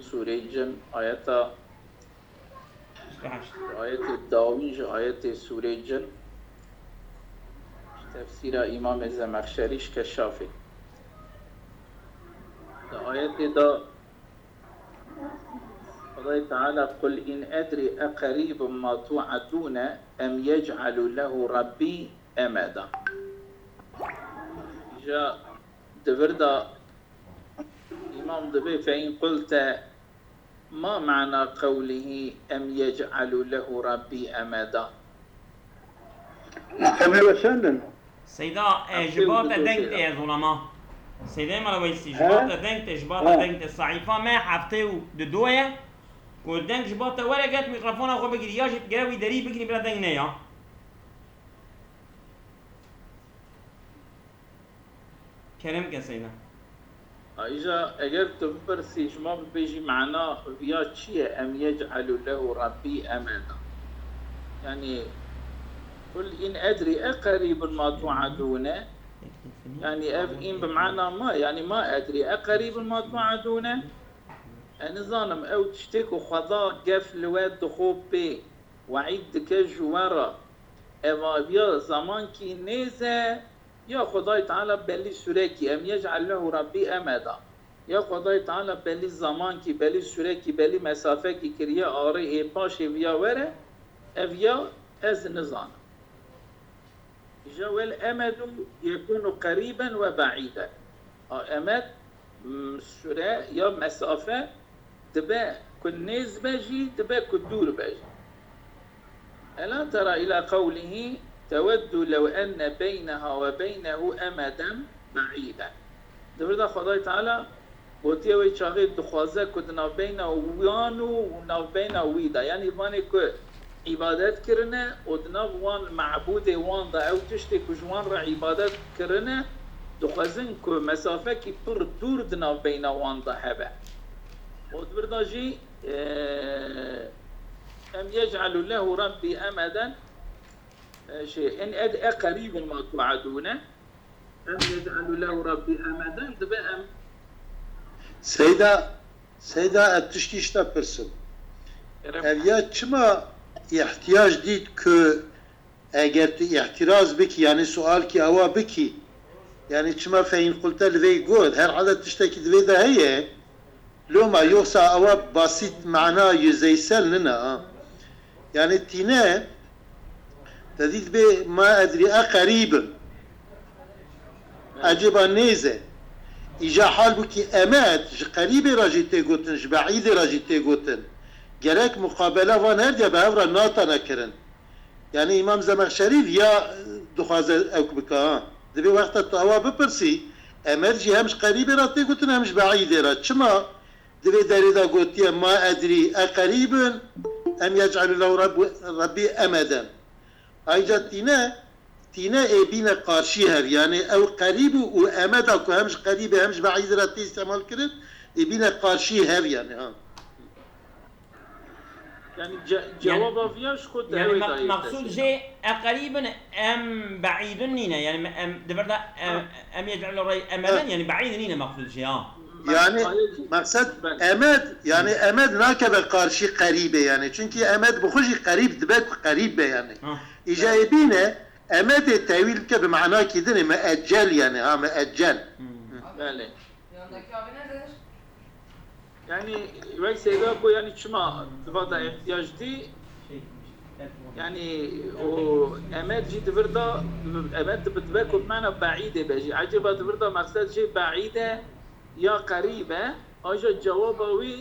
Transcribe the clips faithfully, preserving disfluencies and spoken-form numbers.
Sûreyê Cin, ayeta, ayetê dawîn ji ayetê Sûreyê Cin, ji tefsîra Îmamê Zemexşerî ji Keşafê. Di ayetê de Xwedayê Teala, "Qul in edrî eqerîbun ma tu'edûne em yec'elu lehu Rabbî emeda." Îja di vir de Îmam dibê, "Fe in qulte ma mana qewlihî em yec'elu lehu Rabbî emeda." Em ê weşandin. Seyda, e, ji ba te deng tê, ez olama. Seyda Mala Weysî, ji ba te deng tê, ji ba te deng tê. Saîfa me heftê û du ye. Ku deng ji ba te were, get mîkrofona xwe bigirî, ya jî gere wî derî bigirî, bila deng ne ya. Kerem ke Seyda. Îja eger tu bipirsî, ji ma bibêjî, mana viya çi ye? Em yec'elu lehu Rabbî emeda. Yanî, "Kul in edrî eqerîbun ma tu'edûne?" Yanî, ev in bi mana ma, yanî, "Ma edrî eqerîbun ma tu'edûne?" Ez nizanim, ew tiştê ku Xweda gef li we dixwe pê, weîd dike ji we re, eva viya zemankî nêz e, ya Xwedayê Teala belî sûrekî, "Em yec'el lehu Rabbî emeda." Ya Xwedayê Teala belî zemankî, belî sûrekî, belî mesafekî kiriye arê ê paşê viya were, ev ya ez nizanim. Îja wel emedu yekûnu qerîben we be'îden. A emed, m, sûre ya mesafe dibe ku nêz be jî, dibe ku dûr be jî. Ela tera ila qewlihî, "Teveddu lew enne beyneha we beynehu emeden be'îden." Di vir de Xwedayê Teala gotiye, wê çaxê dixwaze ku di navbeyna wan û navbeyna wî de, yanî vanê ku îbadet kirine û di nav wan mebûdê wan de, ew tiştê ku ji wan re îbadet kirine, dixwazin ku mesafekî pir dûr di navbeyna wan de hebe. Û di vir de jî, e, "Em yec'elu lehu Rabbî emeden", e, şey, "In ed-, e qerîbun ma tu'edûne." "Em yec'elu lehu Rabbî emeden", dibe em. Seyda, Seyda, ez tiştî ji te pirsim. Kerem. Ev ya çima îhtiyac dît ku eger tu îhtiraz bikî, yanî sualkî awa bikî, yanî çima "Fe in qulte" li vê got, herhalde tiştekî di vê de heye, loma yoksa awa basît mana yüzeysel nina, ha. Yanî tîne, te dît bê "Ma edrî e qerîbin." Ecêba nêz e. Îja halbûkî emed ji qerîbê re jî tê gotin, ji beîdê re jî tê gotin. Gerek muqabela van her diya bi hev re natane kirin. Yanî Îmam Zemexşerî viya dixwaze ewk bike, ha. Divê wexta tu awa bipirsî, emed jî hem ji qerîbê re tê gotin, hem ji beîdê re. Çima? Di vê derê de gotiye, "Ma edrî e qerîbin em yec'elu lehu Rabbî emeden." Ayca tîne, tîne ê bîne qarşî hev, yanî ew qerîb û, û emeda ku hem ji qerîbê hem ji beîdê re tê îstemal kirin, ê bîne qarşî hev, yanî, ha. Yanî ce-, cewaba viya ji xwe di Yanî ew me-, dayê mexsûd te jê e qerîbin em beîdin nîne. Yanî me-, em di vir de em, Ha. em yec'el rey emeden, Ha. yanî beîd nîne mexsûd jê, ha. Yanî Belê. mexsed Belê. emed, yanî emed nakeve qarşî qerîbê, yanî. Çünkü emed bi xwe jî qerîb dibe ku qerîb be, yanî. Ha. Îca ê bîne, emedê tewîl bike bi manakî din ê, meeccel, yanî, ha, meeccel. Hmm. Belê. Yanındaki abi nedir? Yanî, wek Seyda got, yanî çima di va de îhtiyac dî? Yanî, o emed jî di vir de, emed dibe ku mana beîdê be jî. Ecêba di vir de mexsed jê beîd e ya qerîb e? Aja cewaba wî,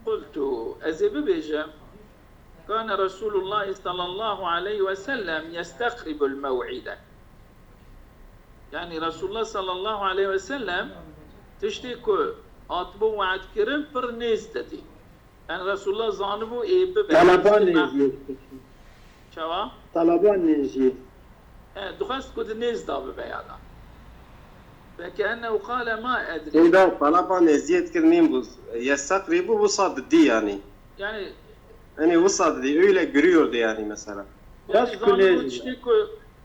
qultu, ez ê bibêjim, kane Resûlullahî sallallahu aleyhi ve sellem yesteqribul mew'ide. Yanî Resulullah sallallahu aleyhi ve sellem tiştê ku hatibû we'd kirin pir nêz de dî. Yanî Resulullah zanibû ê bibe. Talaba Tiştê me- nêziyê. Çawa? Talaba nêziyê. E, dixwest ku di nêz de bibe ya da. Fekeennehu qale ma edrî. Seyda, talaba nêziyê dikir nîn bû. Yesteqribû wisa didî yanî. Yanî Hani wisa didî, öyle görüyordu yani mesela. Yanî Bes ku zanibû nêz- tiştê ku,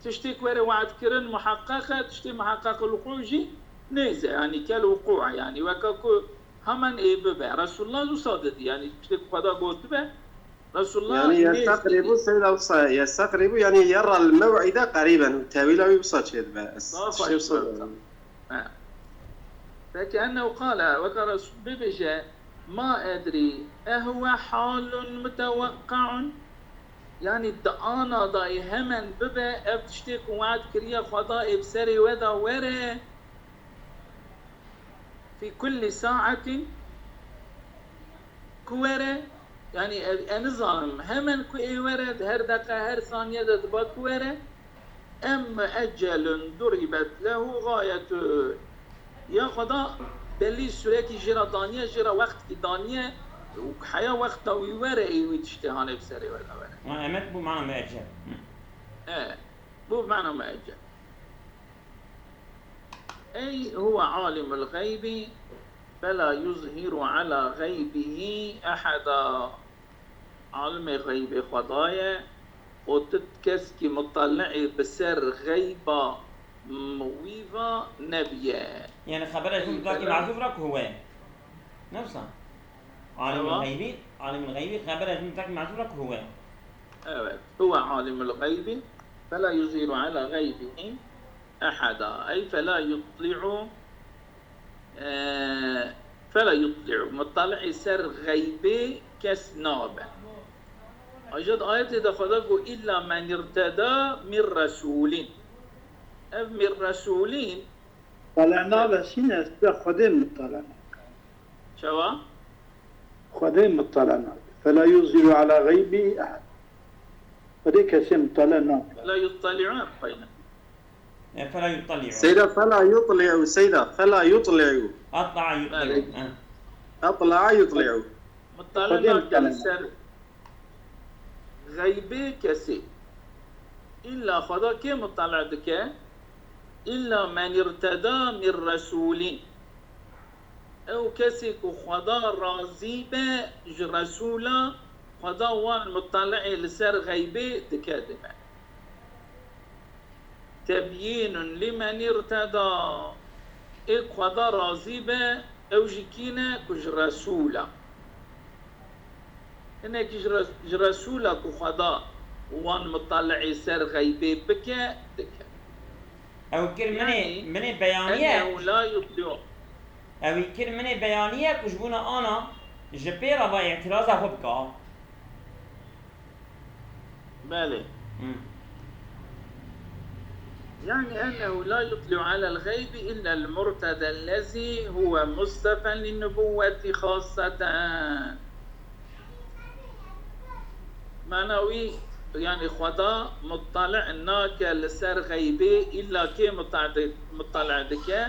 tiştê ku were we'd kirin muheqqeq e, tiştê muheqqeq el-wuqû jî nêz e, yanî kel wuqû e, yanî weka ku Hemen ê bibe. Resulullah wisa didî. Yanî tiştê ku Xweda gotibe, Resulullah Yani nêz yesteqrîbu didî. seyda wisa, yesteqrîbu yani yera l-mew'ide qerîben. Tewîla wî wisa çêdibe. Ez Daha tiştê wisa fazla. Ha. Peki ennehu qale, weka Resul bibêje, ma edrî, ehwe halun muteweqqa'un? Yanî di ana dayê hemen bibe, ev tiştê ku we'd kiriye Xweda ê bi serê we de were, fi kulli sa'atin, ku were, yanî ev, e nizanim, hemen ku ê were, di her deqa, her saniye de diba ku were, em mueccelun duribet lehu gayetu. Ya Xweda belî surekî jê re daniye, jê re wextkî daniye, û heya wexta wî were ê wî tiştê hanê bi serê we de were. Ha, emet bû mana mueccel. Hı. E, bû mana mueccel. Ey huve alimul gaybi fela yuzhiru ala gaybihi eheda. Alimê xeybê Xweda ye û tu keskî mutali'ê bi ser xeyba wî va nebiye. Yani xebera ji Ey, mutlakî bela- mehzûf re ku huwe. Ne wisa? Alimul Ewa. xeybî, alimul xeybî xebera ji mutlakî mehzûf re ku huwe. Evet. Huve alimul gaybi fela yuzhiru ala gaybihi eheda. Ey fela yutli'u, e, fela yutli'u. Mutali'ê ser xeybê kes nabe. Aja di ayetê de Xweda got, illa men irteda min resulin. Ev min resulin, Mutala nabe sîne, ez de Xwedê mutala nabe. Çawa? Xwedê mutala nabe. Fela yuzhiru ala gaybi ehad. Xwedê kesê mutala nabe. Fela yuttali'u, ev payne. E, fela yuttali'u. Seyda fela yutli'u, seyda fela yutli'u. Atla'a yuttali'u. Belê. Ha. Atla'a yutli'u. Mutala Xwedê nake mutala li ser xeybê kesê. Îlla Xweda kê mutala dike? Îlla men irteda min resulin. Ew kesê ku Xweda razî be ji Resûla, Xweda wan mutali'ê li ser xeybê dike, dime. Tebyînun limen irteda. Ê ku Xweda razî be, ew jî kî ne? Ku ji Resûl a. Hinekî ji Res-, ji Resûl a ku Xweda wan mutali'ê ser xeybê bike, dike. Ew kir minê, Yani, minê beyaniye. Ennehu la yutli'u. Ew kir minê beyaniye ku ji bona ana ji pê re va îtiraza xwe bika. Belê. Hı. Yani ennehu la yutli'u alel gaybi illel murtedellezî huve mustefen linnubuvveti xasseten. Mana wî, yani Xweda muttali' nake li ser xeybê, îlla kê muttali', muttali' dike?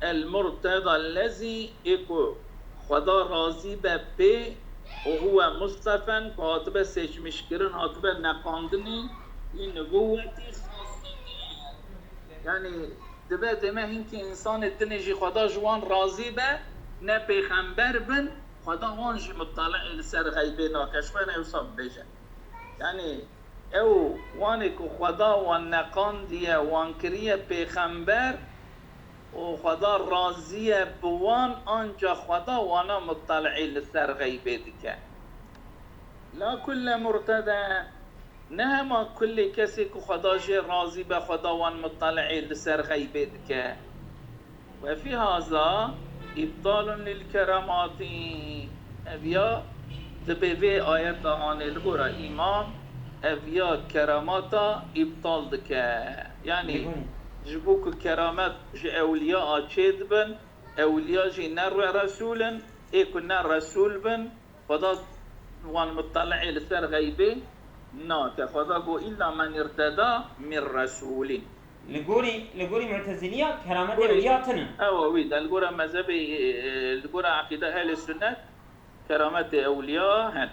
El murtedellezî, ê ku Xweda razî be pê, û huve mustefen, ku hatibe seçmişkirin, hatibe neqandinê, li nubûwetî xassî. Yani dibe deme hinkî însanê dinê jî Xweda ji wan razî be, ne pêxember bin, Xweda wan jî mutali'ê li ser xeybê nake. Ji xwe ne wisa bibêje. Yani ew wanê ku Xweda wan neqandiye, wan kiriye pêxember, û Xweda razî ye bi wan, ancax Xweda wana mutali'ê li ser xeybê dike. La kulle murtede, ne hema kulê kesê ku Xweda jê razî be, Xweda wan mutali'ê li ser xeybê dike. Ve fî haza îbtalun lil keramatî. Ev ya dibe vê ayeta anê li gora îmam, ev ya keramata îbtal dike. Yani Dibûn. Ji bo ku keramet ji ewliya a çêdibin, ewliya jî ne re-, resûl in, ê ku ne resûl bin, Xweda wan mutali'ê li ser xeybê nake. Xweda got, îlla men irteda min resûlîn. Li gorî, li gorî Mu'teziliya kerametê Gorî- ewliya tinin. Ewa wî de, li gora mezhebê, e, li gora eqîda ehlê sunnet, kerametê ewliya hene.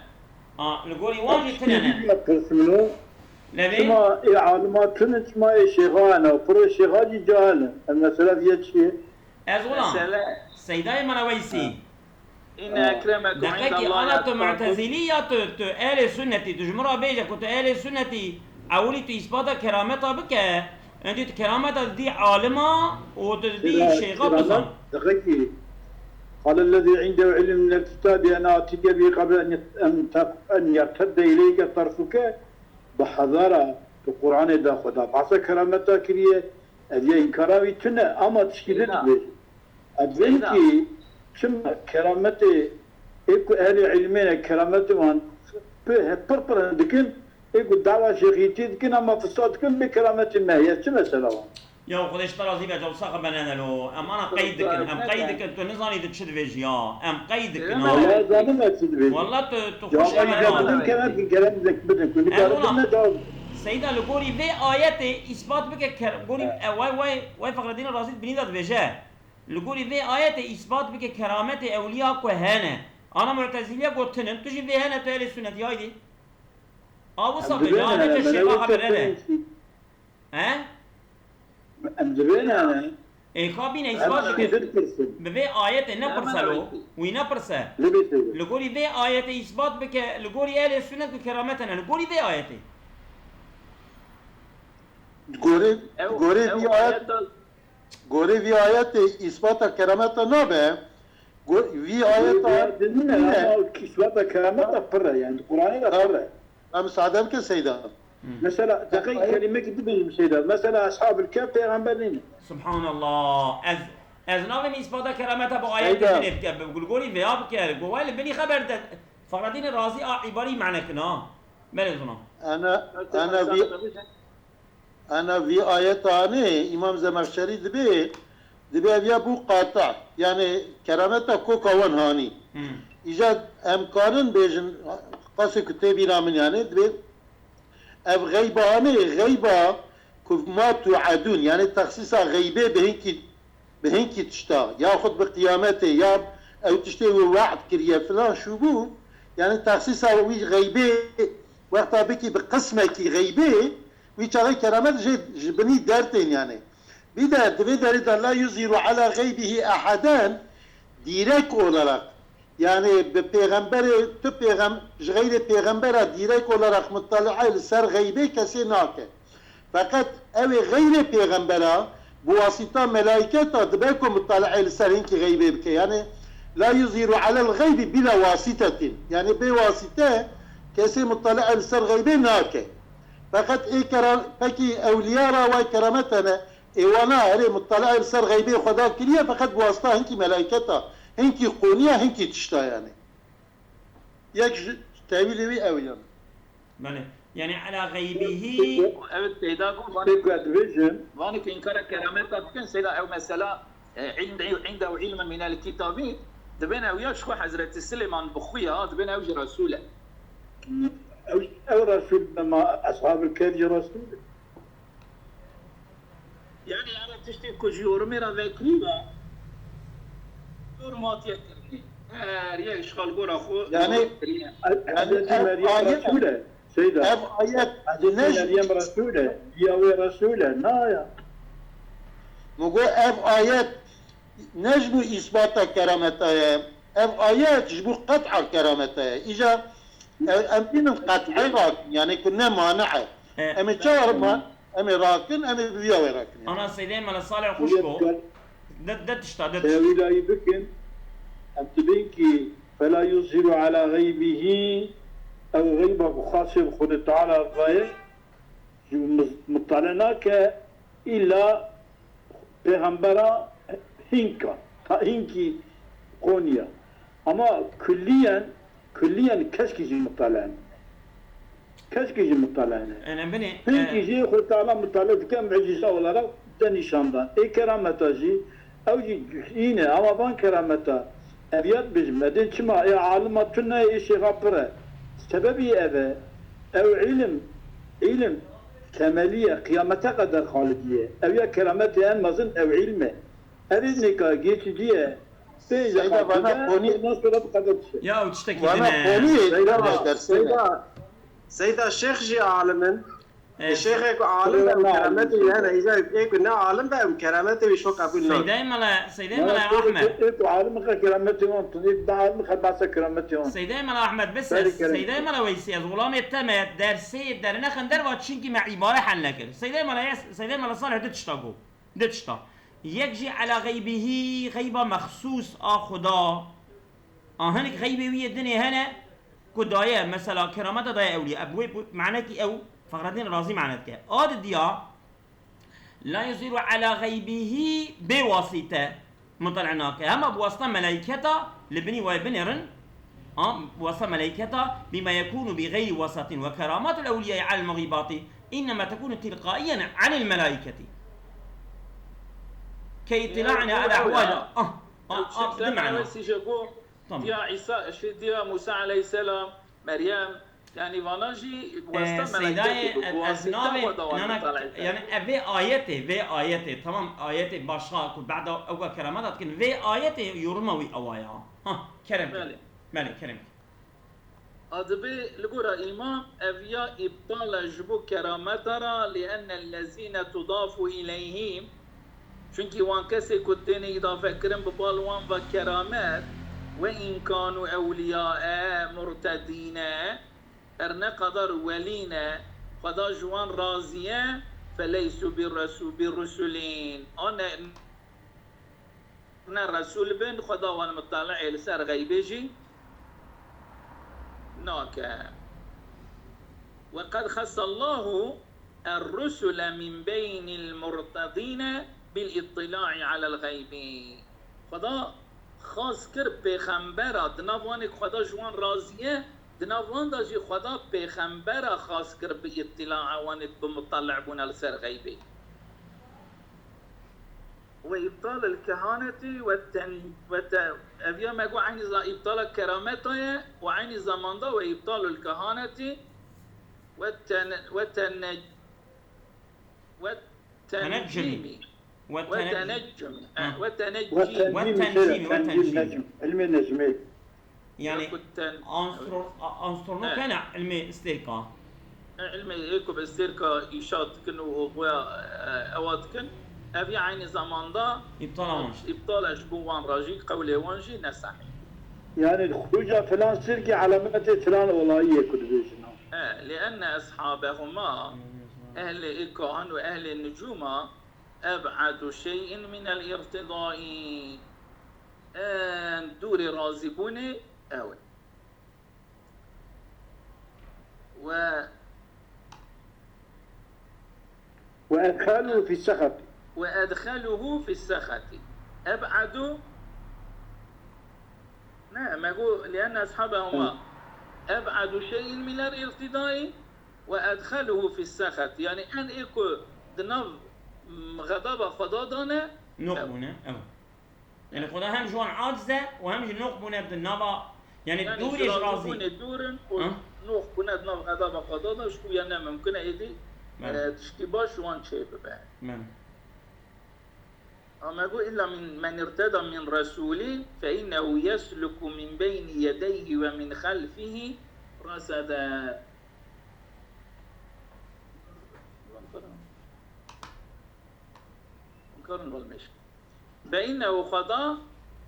A, li gorî wan jî tine ne. Pirsim lo, Levê, çima ê alima tinin, çima ê şêxa hene? Piro şêxa jî cahil in. Ev mesela diye çi ye? ez olam. Mesele, Seydayê Mela Weysî. inne ekremekum Deqekî indallahi ana tu etqakum. Mu'tezilî ya tu, tu ehlê sunnetî, tu ji min re bêje ku tu ehlê sunnetî, ewilî tu îsbata kerameta bike, endî tu kerameta didî alima û tu didî şêxa bizan. Deqekî. قال الذي عنده علم من الكتاب أنا آتيك به قبل أن يت-، أن تق-، أن يرتد إليك طرفك. Bi hezara tu Qur'anê de xwe da behsa kerameta kiriye, ev ya înkara wî tune, ama tişkî din Seyda. dibêjin. Ev din Seyda. kî çima kerametê ê ku ehlê ilmê ne kerametê wan pir, pir, pir dikin, ê ku dawa şêxîtî dikin, ama fisa dikin bê kerametê me heye. Çi mesela wan? Ya Xwedê ji te razî be, Cewsa xwe benene lo. Em ana qeyd dikin, em qeyd dikin, tu nizanî tu çi dibêjî ya. Em qeyd dikin ha. Wala zanim ez çi dibêjim. Wala tu, tu Ya xweş ay emel ya nakin. Bidin kerem, kerem zek bidin. Ku nikarin olam, bidin ne dawam. Seyda, li gorî vê ayetê îspat bike ker-, gorî, e, way, way, way Fexredîn Razî di binî de dibêje. Li gorî vê ayetê îspat bike kerametê ewliya ku hene. Ana Mu'teziliya gotinin, tu jî vê hene, tu ehlê sunnet, haydî. A wisa bêje, a ne te şêva xwe birere. He? Em divê ne? Ê, ka bîne îspat bike. Bi vê ayetê nepirse lo. Wî nepirse. Li gorî vê ayetê îspat bike, li gorî ehlê sunnet ku keramet hene. Li gorî vê ayetê. Gorî, gorî vî ayet, gorî vî ayetê îspata kerameta nabe. Go-, vî ayeta nîne, ama îsbata kerameta pir e, yani Qur'anê de pir e. Em sade bike Seyda. Mesela, deqe kelîmekî dibêjim Seyda. Mesela, Eshabul Kehf pêxember nîne. Subhanallah. Ez, ez navêm îsbata kerameta bi ayetê dinê bike, bi gulgorî veya bike. Go wele binî xeber de. Fexredînê Razî a îbarî mane kin ha. Belê zona. Ana, ana vî Ana vî ayeta anê Îmam Zemexşerî dibê, dibê ev ya bû qata, yanî kerameta koka wan hanî. Hmm. Îca em karin bêjin, qasê ku tê bîra min, yanî dibê ev xeyba anê, xeyba ku ma tu'edûn, yanî texsîsa xeybê bi hinkî bi hinkî tişta, yaxud bi qiyametê, ya ew tiştê wî we'd kiriye filan şûbû, yanî texsîsa wî xeybê, wexta bikî bi qismekî xeybê, wî çaxê keramet jê ji binî dertên yanî. Bî de di vê derê de la yuzhiru ala xeybihi eheden, direkt olarak, yanî bi pêxemberê, tu pêxem-, ji xeyrê pêxembera direkt olarak mutali'e li ser xeybê kesê nake. Feqet ew ê xeyrê pêxembera bi wasîta melaîketa dibe ku mutali'e li ser hinkî xeybê bike. Yanî la yuzhiru alel xeybi bila wasîtetin. Yanî bê wasîte kesê mutali'e li ser xeybê nake. Feqet ê kera-, pekî ewliya ra way keramet hene, ê wana herê mutali'e li ser xeybê Xweda kiriye, feqet bi wasîta hinkî melaîketa, hinkî qoniya, hinkî tişta yanî. Yek ji tewîlê wî ew yanî. Belê. Yanî ala xeybihî. Evet, Seyda got, Pêk ve dibêjin. Vanê ku înkara kerameta dikin, Seyda ew mesela, e, inde, inde ew ilmen minel kitabî, dibên ew ya ji xwe Hezretî Silêman bi xwe ya, dibên ew jî Resûl e. Ew, ew Resûl dema Eshabul Kehf jî Resûl e. Yani, yani tiştê ku ji yorumê re vekirî ve, yorum hatiye kirinê. Her yek ji xwe li gora xwe Yani, yorum kiriye. Yani, Hezretî ev Meryem ayet, Resûl e. Seyda. Ev ayet Hezretî ne ji Meryem Resûl e. Ya wê Resûl e. Na ya. Min got, ev ayet ne ji bo îsbata kerameta ye. Ev ayet ji bo qet'a kerameta ye. Îca Ew, em bînin qet'î rakin, yani ku ne mani e. E. Em ê çawa ma-, em ê rakin, em ê bi viya wê rakin yani. Ana Seydê Mele Salih xweş bo. De, de tişta, de tişta. Tewîlayî bikin, em dibên ki fela yuzhiru ala xeybihî, ew xeyba ku xasê bi Xwedê Teala ve ye, ji muz-, mutale nake, îlla pêxembera hinka, ta hinkî qoniya. Ama kulliyen, kulliyen keşkî jî mutale ne. Keşkî jî mutale ne. Ene binê, Hinkî e, jî Xwedê Teala mutale dike mucîze olarak de nîşan dan. Ê kerameta jî, ew jî cüz'î ne, ama van kerameta, ev ya dibêjim, edên çima ê alima tune, ê şêxa pir e. Sebebî ev e, ew îlim, îlim temelî ye, qiyamete qeder xalidiye. Ew ya kerametê en mezin ew îlm e. Ev îlmêka geçici ye. Bê Seyda, vana qonî, ondan sonra bi qeder dişe. Ya ew tiştekî din e. Vana qonî, Seyda, dersê ne. Seyda, Seyda Şêx jî alim in. E, şêxê ku alim be, kerametê wî hene, îca ê ku ne alim be, ew kerametê wî şo qebûl nake. Seydayê Mele, Seydayê Mele Ahmed. Ê ku alim be, kerametê wan tune, ê ku ne alim be, behsa kerametê wan. Seydayê Mele Ahmed, bes ez, Seydayê Mele Weysî, ez xulamê te me dersê derine xin derva, çinkî me îbare hel nekir. Seydayê Mele, Seydayê Mele Salih du tişta got. Du tişta. Yek jî ela xeybihî, xeyba mexsûs a Xuda. A hinek xeybê wî yê dinê hene ku daye, mesela kerameta daye ewliya. Ev wê bu-, manekî ew Fexreddîn Razî mane dike. A didiya, la yuziru ela xeybihî bê wasîte mutele nake. Hema bi wasita melayketa li binî wayê binêrin. A, bi wasita melayketa, bima yekunu bi xeyri wasatin ve keramatul ewliyayî alel muxîbatî, innema tekunu tilqaiyen anil melayketi. Ke itila'ne ala ahwal. Ah, ah, ah, di mana. Tamam. Diya Îsa, şey, diya Musa aleyhisselam, Meryem, yani vana jî, e, wasta Seydayê, meleketê, e, bi ez wasita navê, Xweda wan nana, mutalaa, yani, e, vê ayetê, vê ayetê, tamam, ayetê başka ku bada ew kerameta dikin, vê ayetê yoruma wî ewa ya. Ha, kerem ke. Belê. Belê, kerem ke. A dibê li gora îmam ev ya îptal e ji bo kerameta re, لأن الذين تضاف إليهم، çunkî wan kesê ku têne îdafe kirin bi bal wan ve keramet, وإن كانوا أولياء مرتدين، her ne qadar welî ne, Xweda ji wan razî ye, فليسوا برسو-، برسل، a ne ne resûl bin, Xweda wan mutali'ê li ser xeybê jî nake. وقد خص الله الرسل من بين المرتضين بالاطلاع على الغيب. Xweda xas kir pêxembera, di nav wanê ku Xweda ji wan razî ye, di nav wan de jî Xweda pêxembera xas kir bi îtîlaa wanê bi mutali'bûna li ser xeybê. وإبطال الكهانة والتن-، وت-، ev ya me got eynî za-، îbtala kerameta ye û eynî zamanda وإبطال الكهانة والتن-، والتن-، والتنجيم. Teneccumî. Ve tene-, وتنجم. Hı. Ha, وتنجيم. Ve tencîmî, şeýle, şeýle, tencîm, tencîm. Necm. Ilmê necmê. Yani, ya ku ten-, astro-, a-, astronot, evet, hene ilmê stêrka. E, ilmê ê ku bi stêrka îşa dikin û, û xuya, e, ewa dikin, ev ya eynî zamanda îptal e wan jî. Îptal e ji bo wan re jî, qewlê wan jî ne sehîh. Yani, xuca filan stêrkê alametê filan olayî ye ku dibêjin. E, لأن أصحابهما, ehlê ê kahin û ehlê nicûma, أبعد شيء من الارتضاء. En dûrê razîbûnê ew e. Ve, وأدخلوه في السخط. وأدخلوه في السخط. أبعد، ne, me got, لأن أصحابهما أبعد شيء من الارتضاء وأدخلوه في السخط. Yani en ê ku di nav, m, xedaba Xweda de ne, noq bûne, ew. Yani Xweda hem ji wan aciz e û hem jî noq bûne di nava, yani, yani dûrê ji razî bûnê dûr in û, ha, noq bûne di nav xedaba Xweda de, ji ku ya ne mimkun e êdî, belê, e, tiştî baş ji wan çê bibe. Belê. Ama got, إلا من، من ارتضى من رسول فإنه يسلك من بين يديه ومن خلفه رصدا. فإنه Xweda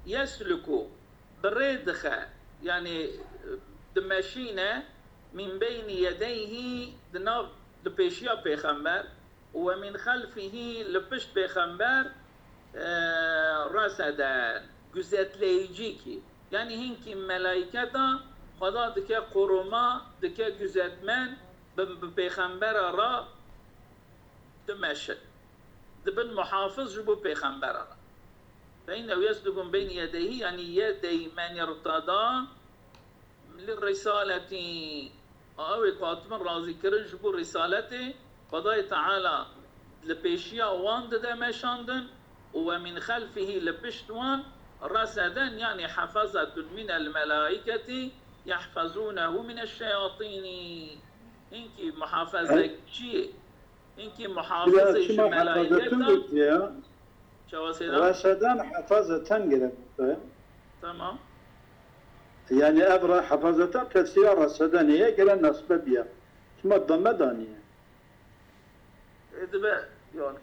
يسلك bi rê dixe, yani dimeşîne, من بين يديه di nav, di pêşiya pêxember, ومن خلفه li pişt pêxember, e, رصدا, guzetleyicîkî. Yani hinkî melayketa Xweda dike koruma, dike guzetmen, bi, bi pêxembera re dimeşin. Dibin muhafiz ji bo pêxembera re. فإنه يسلك من بين يديه, yani يدي من ارتضى للرسالة. Ew ê ku hatibin razîkirin ji bo risaletê, Xwedayê Teala li pêşiya wan dide meşandin û ومن خلفه, li pişt wan, رصدا, yani حفظة من الملائكة يحفظونه من الشياطين. Hinkî muhafezekçiyê, hinkî muhafizê ji melayketa. Çawa Seyda? Reseden hefazeten gerek be. Tamam. Yani ev re hefazeten tefsira reseden ye, gere nasbe biye. Çima dame daniye. E, dibe, yani.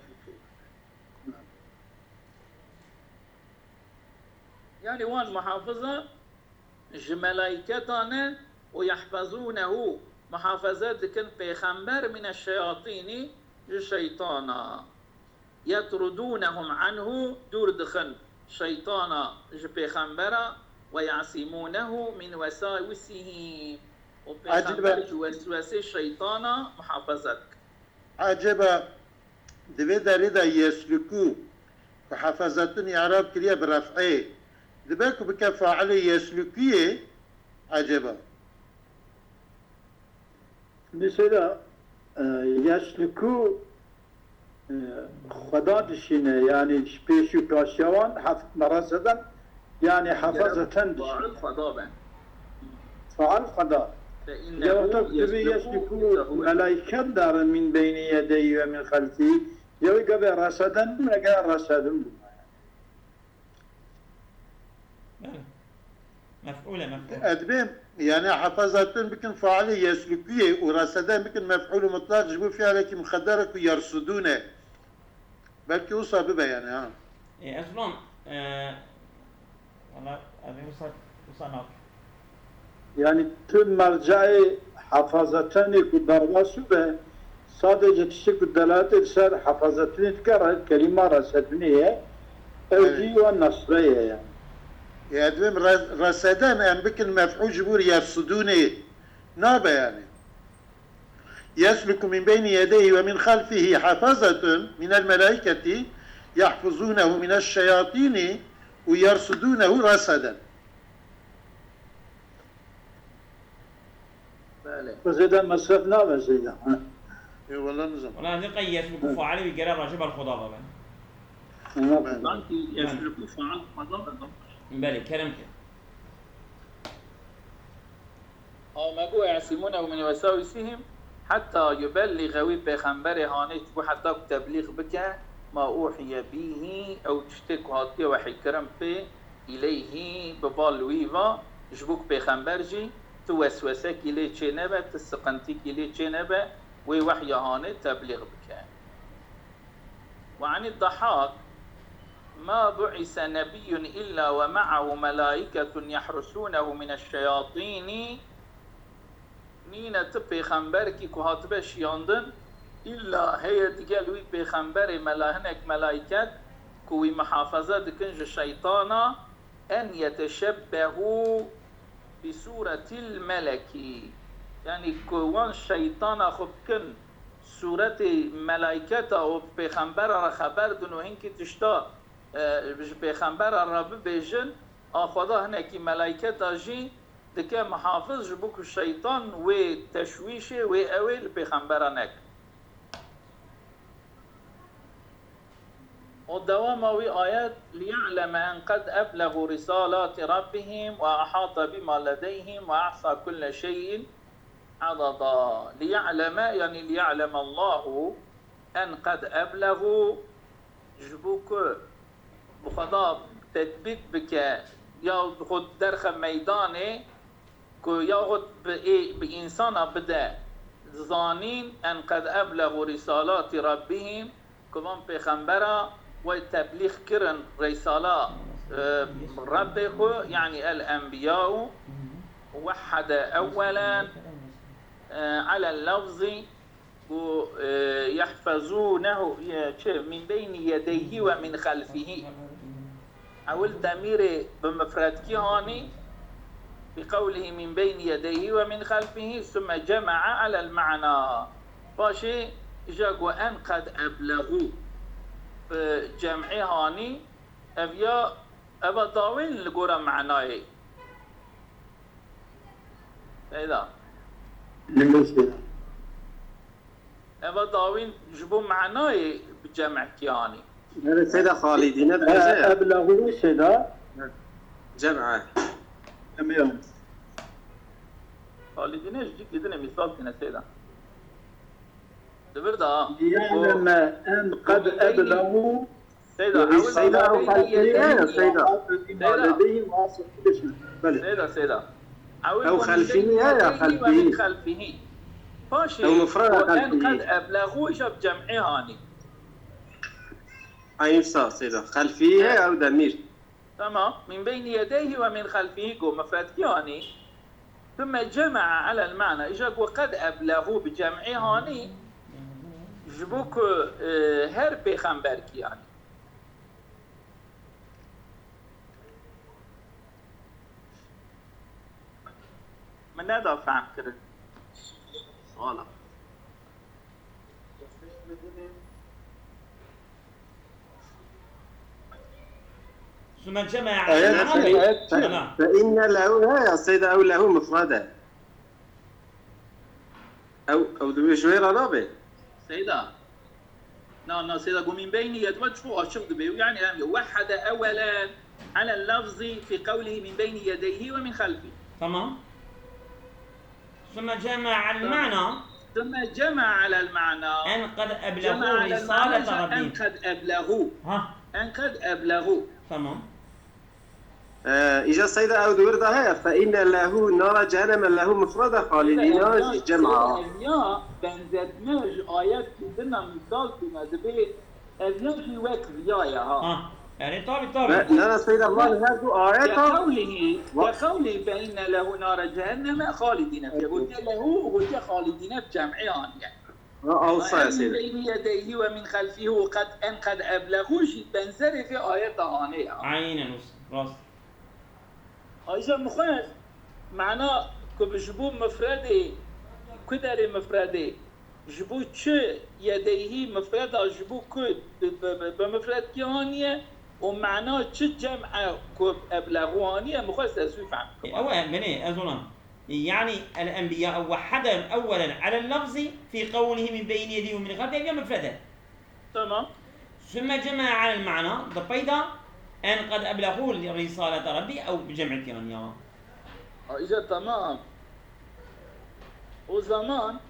Yani wan muhafiza ji melayketa ne û يحفظونه, muhafaze dikin pêxember, من الشياطين, ji şeytana. يطردونهم عنه, dûr dixin şeytana ji pêxembera, ويعصمونه من وساوسه, û Ecêbe. pêxember ji weswesê şeytana muhafaza dikin. Ecêbe, di vê derê de yesluku ku hefazetin î'rab kiriye bi ref'ê, dibe ku bike failê yeslukuyê? Ecêbe. Mesela, e, yesluku, e, Xweda dişîne, yani ji pêş û karşiya wan hef-, reseden, yani hefazeten dişîne. Fail Xweda be. Faal Xweda. فإنه Ya wexta ku tu bê يسلك yesluku فهو melaiket darin min beynî yedeyî ve min xelfî, ya wê gavê reseden bû, ya gavê resedin bû. Belê. Mef'ûl e, mef'ûl. Edbê, yani hefazetin bikin failê yeslukuyê û reseden bikin mef'ûl mutlak ji bo fiilekî muqedder e ku yersudûn e. Belkî wisa bibe yani ha. E, ez wan, e, valla, ez ê wisa, wisa nakim. Yani tu merceê hefazetenê ku derbas be, sadece tiştê ku delaltê li ser hefazetinê dike re-, kelîma resedinê ye, ew Evet. jî wan nesre ye yani. Ya divêm re-, reseden em bikin mef'ûl ji bo yersudûnê nabe yani. يسلك من بين يديه ومن خلفه حفظة من الملائكة يحفظونه من الشياطين ويرصدونه رصدا. Belê. Bu zêde mesref nabe zêde. Ha. Eyvallah nizam. Wala ne qey yesluku faali wî gere raje ber Xweda be. Anladım. Sanki yesluku faal Xweda be. Belê, kerem ke. Ama got, "E'simûnehu min wesawîsihim, heta yubellixe", wî pêxemberê hanê ji bo heta ku teblîx bike, "ma uhiye bîhî", ew tiştê ku hatiye wehîkirin pê, "îleyhî", bi val wî va, ji bo ku pêxember jî tu weswesekî lê çê nebe, tu siqintîkî lê çê nebe, wê wehya hanê teblîx bike. وعن الضحاك، ما بعث نبي إلا ومعه ملائكة يحرسونه من الشياطين. Nîne ti pêxemberkî ku hatibe şiyandin, îlla heye digel wî pêxemberê mela-, hinek melayket ku wî muhafaza dikin ji şeytana, en yeteşebbehu bi sûretil melekî. Yanî ku wan şeytana xwe bikin sûretê melayketa û pêxembera re xeber din û hinkî tişta, e, ji pêxembera re bibêjin, a Xweda hinekî melayketa jî dike mihafiz ji bo ku şeytan wê teşwîşê wê ew ê li pêxembera neke. Û dewama wî ayet, "ليعلم أن قد أبلغوا رسالات ربهم وأحاط بما لديهم وأحصى كل شيء عددا." "ليعلم", yanî "ليعلم الله أن قد أبلغوا", ji bo ku bi Xweda tetbît bike ya bi xwe derxe meydanê, ku yaxud bi ê-, bi însana bide zanîn, "en qed ebleğu rîsalati rabbihim", ku van pêxembera we teblîx kirin rêsala, e, Rebbê xwe, yanî el enbiyau, wehhede ewwelen, e, alel lafzî, û, e, yehfezûnehu, e, çi, min beynî yedeyhî ve min xelfihî. Ewil demîrê bi mifredkî hanî, bi qewlihî min beynî yedeyhî ve min xelfihî, summe cema'a alel ma'na. Paşê îja got en qed eblexû, bi cem'ê hanî, ev ya, eva dawên li gora manayê. Seyda. Limbe Seyda. Eva dawîn ji bo manayê bi cem'kî anî. Belê Seyda Xalîdîne dibêje ya. Eblexû Seyda. Cem'e. Em yan. Xalîdîne ji cîkî din e, mîsal tîne Seyda. Di vir de ha. Liya'leme en qed eblexû. Seyda, ewil Seyda, ew xelfî ye ya, Seyda. Seyda. Ew xelfî ye ya, xelfî. Xelfî. Paşê, Ew mufreda en xelfî qed ye. eblexû îja bi cem'ê hanî. Eyn sa, Seyda. Xelfî ye, ew demîr. Tamam. Min beynî yedeyhî ve min xelfîhî got, mifredkî hanî. Thumme cema'a alel ma'na. Îja got qed eblexû bi cem'ê hanî. Ji bo ku, e, her pêxemberkî, yanî. Min neda fehm kirin. Wala. ثم جمع على Ayet, المعنى. Ayet, Tamam. Fe inne lehu, he ya Seyda, ew lehu mufrade. Ew, ew divê ji wê re nabe. Seyda. Na, na, Seyda, got min beynî yed-, we çi açiq dibe. Yani, em, وحد أولا على اللفظ في قوله من بين يديه ومن خلفه. Tamam. ثم جمع على المعنى. ثم جمع على المعنى. أن قد أبلغوا جمع على المعنى رسالة ربهم. أن قد أبلغوا. Ha. أن قد أبلغوا. Tamam. Ee, îca Seyda ew di wir de heye. Fe inne lehu nara cehenneme lehu mufrada xalidîna jî cem'a. Ev ya benzetme ji ayet dina misal tîne dibê ev ya jî wek viya ye ha. Ha. Yani tabi tabi. Ve nara Seyda van her du ayet ha. Ke qewlihî, ke qewlihî fe inne lehu nara cehenneme xalidîne fiha. Gotiye lehu, gotiye xalidîne bi cem'ê aniye. Ha, awsa ya Seyda. Min beyni yedeyhi ve min xelfihi ve qed en qed eblehu jî benzerê vê ayeta anê ya. Aynen, rast. Ayrıca muxes, mana ku bi ji bo mifredê, ku derê mifredê, ji bo çi yedeyhî mifreda ji bo ku bi, bi, bi, bi mifredkî aniye û mana çi cem'e ku eblexû aniye, muxes ez wî fehm E, bikim. Ew e, benê, ez ona. E, yani, el-enbiya wehhede ewwelen alel lafzi fi qewlihi min beyni yedeyhi ve min xelfihi, ev ya mifrede. Tamam. ثم جمع على المعنى, di peyda en qed eblexû risalete Rabbî, ew bi cem'ê kirin ya. Ha, îca tamam. O zaman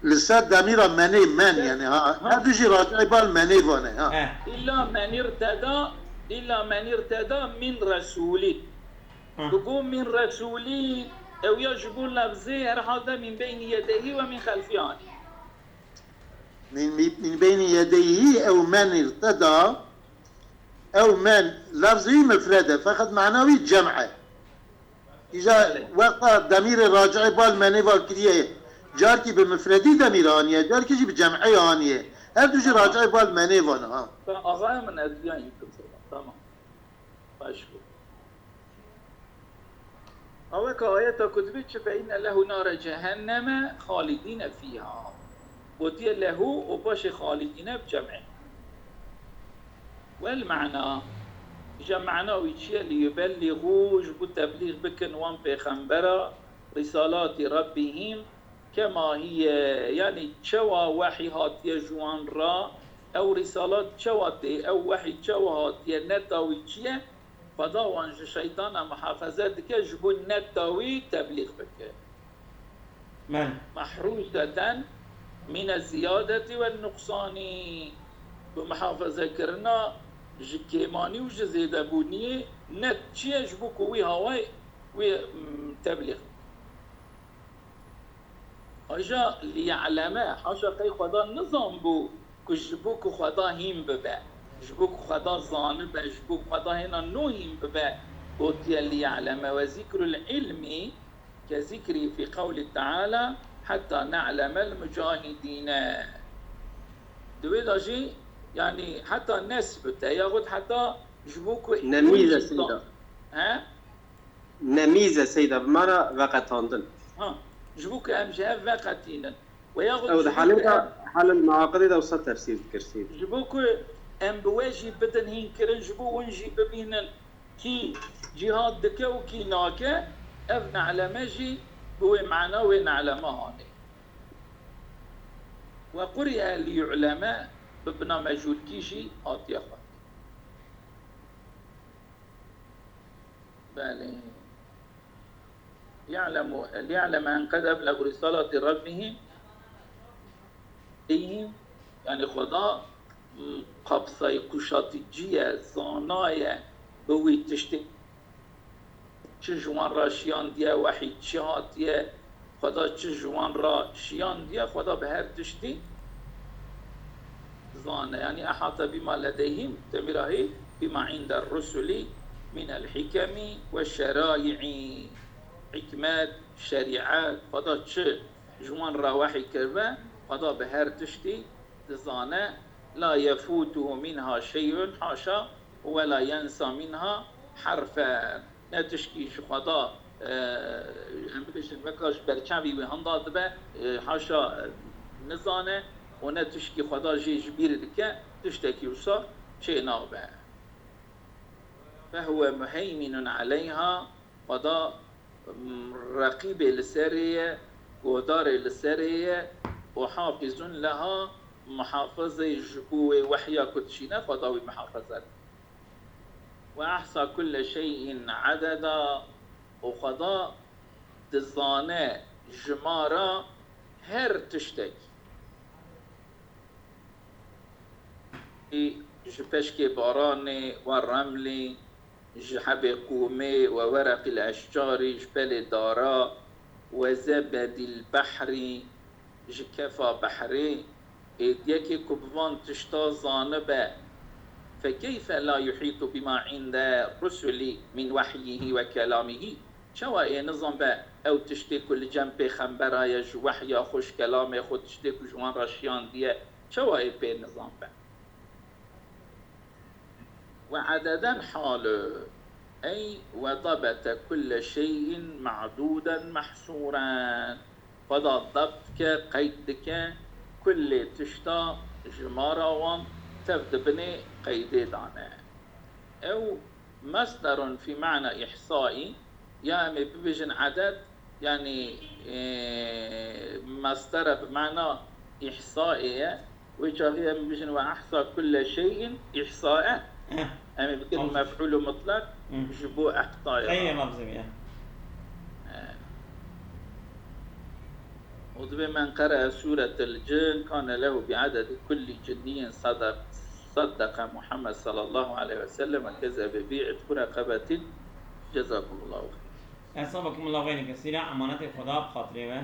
Li ser demîra menê men, yani ha, ha, her du jî racayê bal menê vane ha. He. İlla men irteda, illa men irteda min resulî. Ha. Bigo min resulî, ew ya ji bo lefzê herhalde min beynî yedeyhî ve min xelfî anî. Min, min, min beynî yedeyhî ew men irteda, ew men lafzî mifred e, feqet mana wî cem e. Îja wexta demîrê racihê bal menê va kiriye, carkî bi mifredî demîr aniye, carkî jî bi cem'ê aniye. Her du jî racihê bal menê van ha. Axayê min ez viya yî bikim seba. Tamam. Baş bû. Aweka ayeta ku dibê çi, fe inne lehu nare cehenneme xalidîne fîha. Gotiye lehu û paşê xalidîne bi cem'ê. Wel mana, îja mana wî çi ye? Li yubelligu, ji bo teblîx bikin wan pêxembera, risalati Rabbihim, kema hiye, yanî çewa wehî hatiye ji wan re, ew risalat çewa tê, ew wehî çewa hatiye, neta wî çi ye? Xweda wan ji şeytana muhafeze dike, ji bo neta wî teblîx bike. Belê. Mehrûseten mine ziyadeti ve nuqsanî. Bi muhafezekirina ji kêmanî û ji zêdebûniyê net çi ye, ji bo ku wî hawayê wî, mm, teblîx bike. Aja liya'leme, haşa qey Xweda nizanbû ku ji bo ku Xweda hîn bibe, ji bo ku Xweda zanibe, ji bo ku Xweda hêna nû hîn bibe, gotiye liya'leme ve zikrul ilmi ke zikrî fî qewlî teala heta ne'lemel mucahidîne. Di wê de jî, yanî heta nesbite, yaxud heta ji bo ku Nemîze Seyda. He? Nemîze Seyda, bi mana veqetandin. Ha, ji bo ku em ji hev veqetînin. Ve yaxud Ew di ji bo halê ku de, em halil muaqidê de wisa tefsîr dikir Seyda. Ji bo ku em bi we jî bidin hînkirin, ji bo hûn jî bibînin kî cîhad dike û kî nake, ev ne'leme jî bi wê mana wê ne'leme anê. Ve quri'e liyu'leme bi bina mecûlkî jî hatiye xwendin. Belê. Ya'lemu, liya'leme en qed eblegu risalati rabbihim. Eyhim, yani Xweda, m, kapsayî, kuşatıcı ye, zana ye, bi wî tiştê çi ji wan re şiyandiye, wehî çi hatiye, Xweda çi ji wan re şiyandiye, Xweda bi her tiştî zane. Yanî ehate bîma ledeyhîm, demîra hî, bîma îndel rusulî mînel hikemî ve şerai'î. Hikmet, şerîet, Xweda çi ji wan re wehî kiribe, Xweda bi her tiştî dizane, la yefutuhu minha şey'un, haşa, ve la yensa minha harfen. Ne tişkî ji Xweda, e, em bibêjin, weka ji ber çavî wê handa dibe, e, haşa, e, nizane û ne tişkî Xweda jê ji bîr dike, tiştekî wisa çê nabe. Fehuve muheyminun aleyha, Xweda, m, reqîbê li serê ye, guhdarê li serê ye û hafizun leha, muhafizê ji bo wê wehya ku dişîne, Xweda wî muhafize dike. Ve ahsa kulle şey'in adeda, û Xweda dizane jimara her tiştek. Ji peşkê baranê we remlî, ji hebê qûmê we wereqîl eşcarî, ji pelê dara we zebedîl behrî, ji kefa behrê, ê yekê ku bi van tişta zanibe, fekeyfe la yuhîtu bima inde rusulî min wehyihî ve kelamihî, çawa ê nizanbe ew tiştê ku li cem pêxembera ye ji wehya xwe, ji kelamê xwe, tiştê ku ji wan re şiyandiye, çawa ê pê nizanbe? Ve adeden halu, ey ve dabete kulle şey'in ma'duden mahsuren. Xweda dabt dike, qeyd dike, kullê tişta jimara wan tev di binê qeydê dane. Ew masderun fî ma'na ihsaî, ya em ê bibêjin eded, yanî, e, masdere bi ma'na ihsaê ye. Wê çaxê em bibêjin ve ahsa kulle şey'in ihsaen. Eh, Em ê bikin anladım. Mef'ûlû mutlak Hmm. ji bo ihsayê. Xeyrê re. Mabzim ya. Eh. û dibê men qere'e sûretel cin kane lehu bi adedi kulli cinniyin sadaq-, saddaqa Muhammed sallallahu aleyhi ve sellem ve kezebe bi itku reqabetin. Cezakumullahu xeyr. Esabakumullahu xeyr kesîra, emanetê Xweda bi xatirê we.